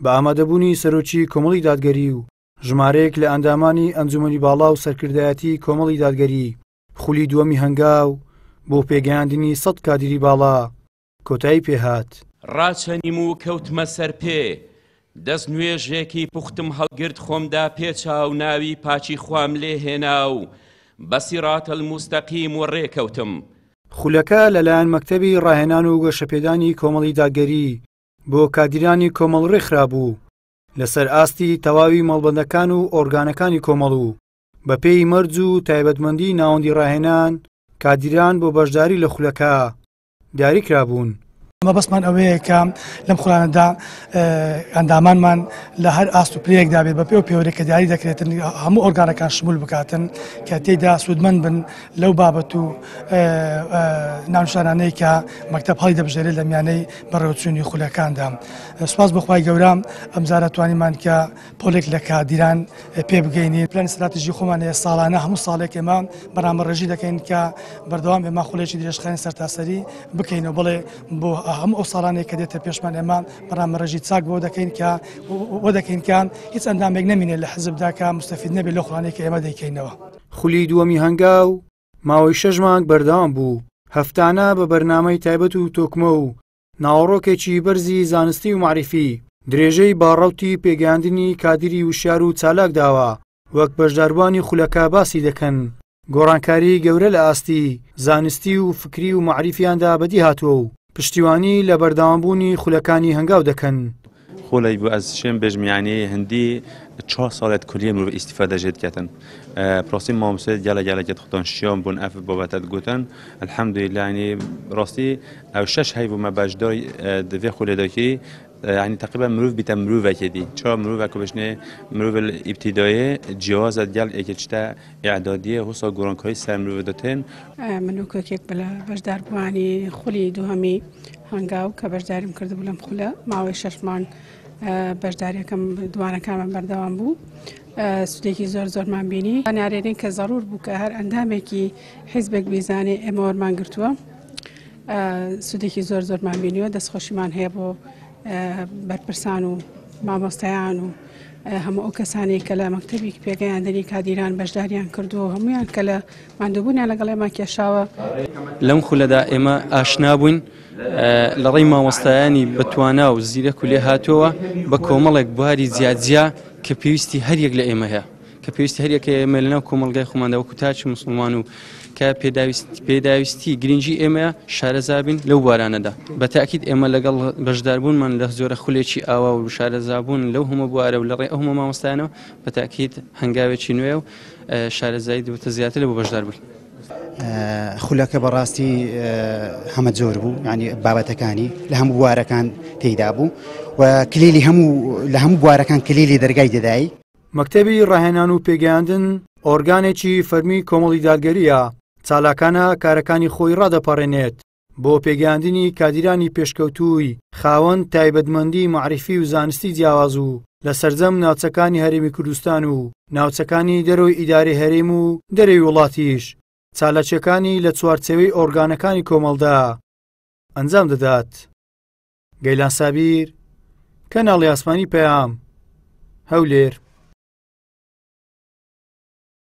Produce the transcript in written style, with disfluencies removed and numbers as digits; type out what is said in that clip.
بە ئامادەبوونی سەرۆکی کۆمەڵی دادگەری و ژمارەیەک لە ئەندامانی ئەنجومەنی باڵا و سەرکردایەتی کۆمەڵی دادگەری خولی دووەمی هەنگاو بۆ پێگەیاندنی سەد کادیری باڵا کۆتایی پێهات. ڕاچەنیم و کەوتمە سەر پێ، دەست نوێژێکی پوختم هەڵگرت خۆم داپێچا و ناوی پاکی خوام لێ هێنا و بە صراط المستقیم وەڕێ کەوتم. خولەکە لەلایەن مەکتەبی ڕاهێنان و گەشەپێدانی کۆمەڵی دادگەری بۆ کادیرانی کۆمەڵ ڕێکخرابوو لەسەر ئاستی تەواوی مەڵبەندەکان و ئۆرگانەکانی کۆمەڵ و بەپێی مەرج و تایبەتمەندی ناوەندی ڕاهێنان کادیران بۆ بەشداری لە خولەکە دیاریکرابوون. مەبەستمان ئەوەیە کە لەم خولانەدا ئەندامانمان لە هەر ئاست و پلەیەکدا بێت بە پێ و پێوەرێک کە دیاری دەکرێتن هەموو ئۆرگانەکان شمول بکاتن کە تێیدا سوودمەند بن لەو بابەت و ناونیشانانەی کە مەکتەب هەڵی دەبژێرێت لە میانەی بەڕێوەچوونی خولەکاندا. سوپاس بۆ خوای گەورە ئەمجارە توانیمان کە پۆلێک لە کادیران پێ بگەینین. پلانی ستراتیژی خۆمان هەیە ساڵانە هەموو ساڵێک ئێمە بەرنامەڕێژی دەکەین کە بەردەوام ئێمە خولێکی درێژخایەن سەرتاسەری بکەینەوە بڵێ بۆ هەموو ئەو ساڵانێک کە دێتە پێشمان ئێمە بەرنامەڕێژی چاک بۆ دەکەین کە وە دەکەین کە هیچ ئەندامێک نەمینێت لە حزبدا کە مستەفید نەبێت لەو خولانەی کە ئێمە دەیکەینەوە. خولی دووەمی هەنگاو ماوەی شەش مانگ بەردەوام بوو، هەفتانە بە بەرنامەی تایبەت و تۆکمە و ناوەڕۆکێکی بەرزی زانستی و مەعریفی درێژەی بە ڕەوتی پێگەیاندنی کادیری وشیار و چالاک داوە، وەک بەشداربووانی خولەکە باسی دەکەن، گۆڕانکاریی گەورە لە ئاستی زانستی و فکری و مەعریفیاندا بەدی هاتووە و پشتیوانی لە بەردەوامبوونی خولەکانی هەنگاو دەکەن. خولەی بوو ئەز شێم بێژم یعنی هندی چوار ساڵێت کولیە مرۆڤ ئیستیفادە ژێ دکەتن پرۆسی مامۆستای گەلە گەلەکەت خودان شیان بوون ئەف بابەتەت گوتن الحمدلله یعنی ڕاستی ئەو شەش هەی بوومە بەشدای دڤێ خولێ داکی یعنی تقریبا مرۆڤ بیتە مرۆڤێکی دی چرا مرۆڤ کو بشنێ مرۆڤ ئیبتیدایێ جیاوازە گەل ئێکێ چتە ئیعدادیە هوسا گۆڕانکاری سەر مرۆڤ دەتێن. من وەک یەکێک لە بەشداربووانی خولی دووهەمی هەنگاو کە بەشداریم کردبوو لەم خولە ماوەی شەش مانگ بەشداریەکەم دوانەکانمان بەردەوام بوو سودێکی زۆر زۆرمان بینی نارێنین کە زەرور بوو کە هەر ئەندامێکی حیزبێک بیزانێ ئێمە وەرمان گرتووە سودێکی زۆر زۆرمان بینیوە دەستخۆشیمان هەیە بۆ بەرپرسان و مامۆستایان و هەموو ئەو کەسانەی کە لە مەکتەبی پێگەیاندنی کادیران بەشداریان کردووە هەمویان کە لە ماندووبوونیان لەگەڵ ئێمە کێشاوە. لەم خولەدا ئێمە ئاشنا بووین لە ڕێی مامۆستایانی بەتوانا و زیرەک و لێهاتووەوە بە کۆمەڵێک بواری جیاجیا کە پێویستی هەر یەک لە ئێمە هەیە کە پێویستی هەر یەکە ئێمە لەناو کۆمەڵگای خۆماندا وەکو تاکی موسڵمان و کە پێداویستی گرنگی ئێمەیە شارەزابین لەو بوارانەدا بە تاکید ئێمە لەگەڵ بەشداربوونمان لە زۆرە خولێکی ئاوا و شارەزابوون لەو هەموو بوارە و لە ڕێ ئەو هەموو مامۆستایانەوە بە تاکید هەنگاوێکی نوێ و شارەزایی دەبێتە زیاتر لە بۆ بەشدار بووین. خولەکە بەڕاستی هەمە جۆر بوو ینی بابەتەکانی لە هەموو بوارەکان تێیدا بوو و کلیلی هەموو لە هەموو بوارەکان کلیلی دەرگای دەدای. مەکتەبی ڕاهێنان و پێگەیاندن ئۆرگانێکی فەرمی کۆمەڵی دادگەرییە، چالاکانە کارەکانی خۆی ڕادەپەڕێنێت بۆ پێگەیاندنی کادیرانی پێشکەوتووی خاوەن تایبەتمەندی مەعریفی و زانستی جیاواز و لە سەرجەم ناوچەکانی هەرێمی کوردستان و ناوچەکانی دەرەوەی ئیدارەی هەرێم و دەرەوی وڵاتیش چالاکییەکانی لە چوارچێوەی ئۆرگانەکانی کۆمەڵدا ئەنجام دەدات. گەیلان سابیر، کەناڵی ئاسمانی پەیام، هەولێر.